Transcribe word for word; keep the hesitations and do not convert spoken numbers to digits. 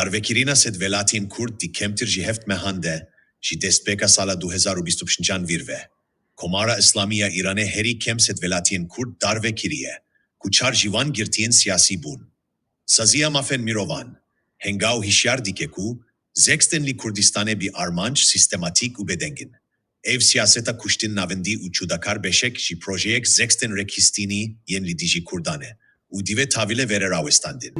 Darvekirina sedwelatiyên Kurd di kemtir ji heft mehan de, ji destpêka sala du hezar û bîst û pêncan vîr ve, Komara Îslamî ya Îranê herî kêm sedwelatiyên Kurd darve kiriye, ku çar ji wan girtiyên siyasî bûn. Saziya Mafên Mirovan, henga û hişyar dike ku zextên li Kurdistanê bi armanc sîstematîk û bêdeng in. Ev siyaseta kuştin navendî û cudakar beşek ji projeyek zextên rêkxistinî yên li dijî Kurdan e û divê tavîle vere rawestandin.